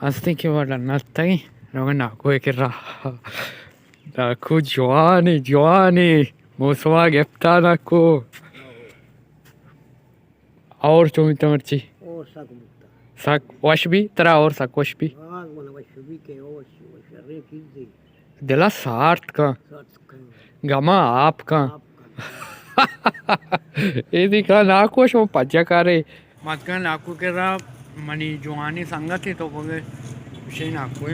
ہستیں کہ وڑا نتگیں، روگا ناکو ءِ کرا۔ ناکو جوانی، جوانی، موسما گپتا ناکو۔ اور چون بیتا مرچی؟ اور سک بیتا۔ سک وش بی؟ ترا اور سک وش بی؟ ہاں، من وش بی کہ اور شریں چیزے۔ دلا سارت کن۔ سارت کن۔ گما آپ کن۔ آپ کن۔ اے دی کن ناکو شما پجا کارے۔ ماتکان ناکو کرا منی جوانی سنگتے تو بگے، گوشے ناکو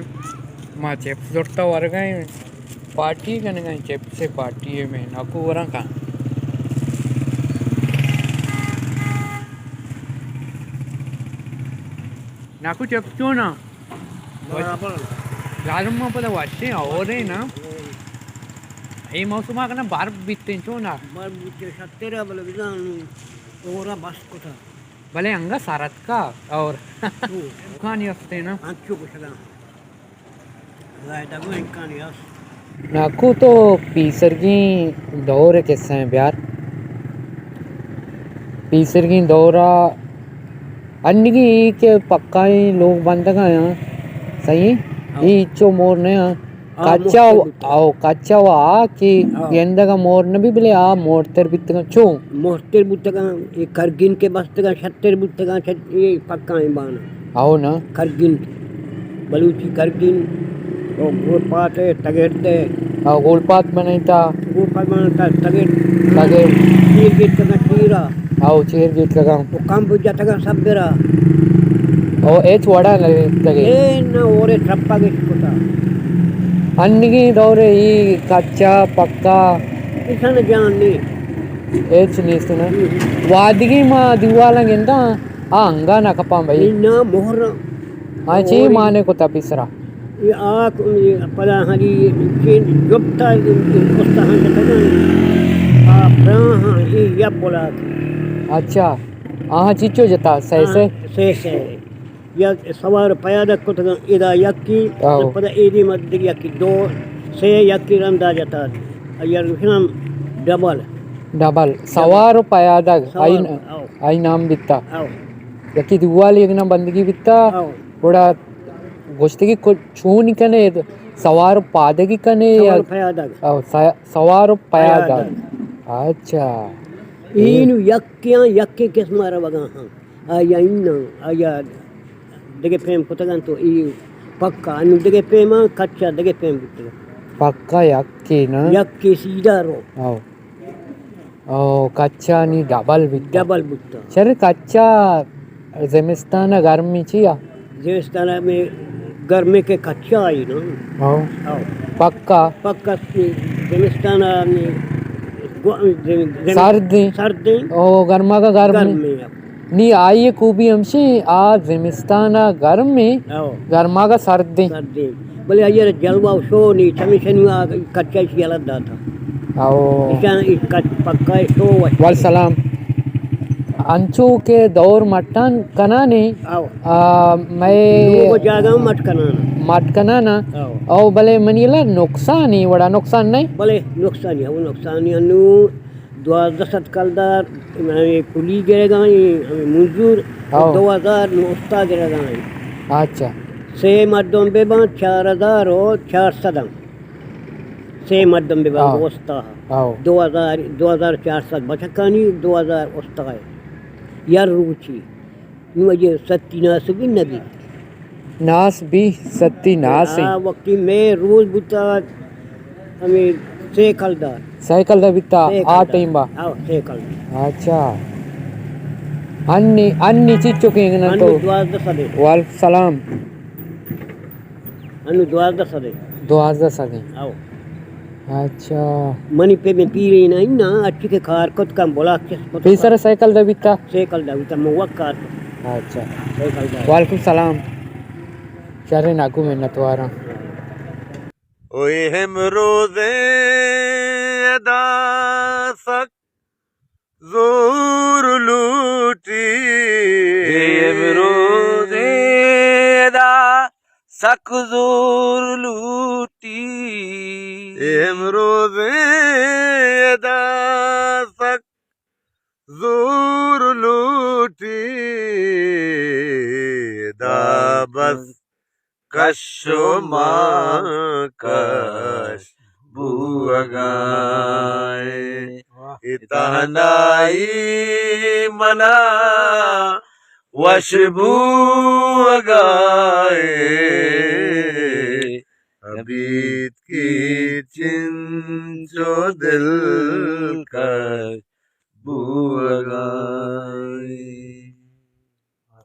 ما چپس زرتا ورگا ایں، پارٹی کنگا ایں، چپس پارٹی ایں، میں ناکو وراں کن۔ ناکو چپس چونا؟ برابر۔ گرم پدا وشیں اور ایں نا۔ اے موسم کنا برف بیتیں چونا؟ برف بیتیں شترا بلے بزان اورا بس کتا۔ بلے انگا سرد کا اور او۔ امکانی ہستے نا۔ انچو کشگا۔ زائدہ گو امکانی ہست۔ ناکو تو پیسرگیں دور ءِ قصہ ءَ بیار۔ پیسرگیں دور ءَ انگی اے کہ پکائیں لوگ بندگ ءَ آں، صحیح؟ ہاں۔ اے چو مور نہ آں۔ ہاں، کچا مہتر و-، بوتگ۔ او، کچا و آ کہ ہاں۔ گندگ ءَ مور نہ بی، بلے آ مورتر بیتگاں۔ چو؟ مورتر بوتگاں، اے کرگین کہ بستگاں، شتر بوتگاں، شت-، اے پکائیں بان۔ او نا۔ کرگین، بلوچی کرگین، او گول پات ءَ، تگرد ءَ۔ او گول پات بنائیتا۔ گول پات بنائیتا، تگرد۔ تگرد۔ چیر گیتگاں چیرا۔ او چیر گیتگاں۔ او کمب جتگاں سبرا۔ او ایچ وڑا نہ بیتگے۔ اے نہ اورے ٹرپا گش کتا۔ انگی دور ءَ اے کچا پکا۔ ایشان جان نے۔ ایچ نیست نا۔ ہم۔ وادگی ما دیوالاں گنداں، آ انگا نہ کپاں بھائی۔ اے نا مہر۔ آ چی مہر۔ مانے کتا پیسرا؟ اے آ ک-، اے پدا ہنی چین جپتا، اے استاہاں جتگاں۔ آ براہاں اے یا بلاک۔ اچھا۔ آہاں چیچو جتا، سہ ہاں، سہ؟ سہ سہ۔ یا سوار پیادگ کتگاں، ادا یکی، آؤ۔ پدا اے دیما دگہ یکی، دو، سہ یکی رندا جتا۔ آئی ءَ گوشناں ڈبل۔ ڈبل۔ سوار و پیادگ، سوار، آئی ن-، آؤ۔ آئی نام بیتا۔ آؤ۔ یکی دیوال یک نام بندگی بیتا، آؤ۔ گڑا گوشتگی کو-، چونی کنے، سوار و پادگی کنے سوار یا؟ و پیادگ۔ آؤ، سا-، سوار و پیادگ۔ پیادگ۔ اچھا۔ اینو یکیاں یکے قسم ءَ روگا ہاں۔ آیا اناں، آیا دگہ پیم کتگ انت و اے پکا، انوں دگہ پیم آں، کچا دگہ پیم بوتگ۔ پکا یکے نا؟ یکے سیدھا رو۔ او۔ او، کچا نی ڈبل بیتا۔ ڈبل بوتا۔ شر کچا زمستان گرمی چیا؟ زمستان میں گرمی کے کچا آئی نا۔ او۔ او۔ پکا؟ پکا زمستان میں گو-، زم-، زم-، سردیں؟ سردیں۔ او، گرما کا گرمی؟ گرمی۔ نی آئی ءِ خوبی ہمشی، آ زمستان ءَ گرم ایں، ہو۔ گرماگ ءَ سرد ایں۔ سرد ایں۔ بلے آئی ءَ را جلوہ و شو نی، چمیشا نوں آ کچا ایشی یلہ داتا۔ ہو۔ ایشاں ای کچ-، پکا ءِ شو وش۔ وال سلام۔ انچو کہ دور مٹان کنانے، ہو۔ آ، مئے لوگ و جاگہ مٹ کنانا۔ مٹ کنانا۔ ہو۔ او بلے منی یلہ نقصان ایں، وڑا نقصان نہ ایں؟ بلے نقصان ایں، ہو نقصان ایں۔ انوں دوازدہ سد کلدار ہمے کلی گرگا ایں، ہمے مزدور، او۔ دو ہزار نوں استا گرگا ایں۔ اچھا۔ سے مردم بباں، چار ہزار و چار سد ایں۔ سے مردم بباں، او۔ استا۔ او۔ دو ہزار، دو ہزار چار سد بچکانی، دو ہزار استا ایں۔ یا روچی۔ نوں اجے ستی ناس بی نبی۔ ناس بی، ستی ناس ایں۔ آ وقتی مئے روز بوتا ہمے سے کلدار۔ سے کلدار بیتا سے آ کلدار۔ ٹائم با؟ آ، سے کلدار۔ اچھا۔ انی، انی چیچو کہ انگن انوں تو؟ دوازدہ سد ایں۔ وعلیکم السلام۔ انوں دوازدہ سد ایں۔ دوازدہ سد ایں۔ آؤ۔ اچھا۔ منی پہ میں پیرے نہ انا، اچھی کے کار کت کم بلاک چس کت۔ پیسر سائیکل دا بیتا؟ سائیکل دا بیتا، من وقت کار کت۔ اچھا۔ سائیکل دا۔ وعلیکم السلام۔ شر ناکو منت واراں۔ او امروز ادا سک زور لوٹی۔ اے امروز ادا سک زور لوٹی۔ اے امروز ادا سک زور لوٹی۔ ادا بس کش و ماں کش بوگائیں۔ اے تہنائی منا وش بوگائیں، ابیتکی چنچو دلکش بوگائیں۔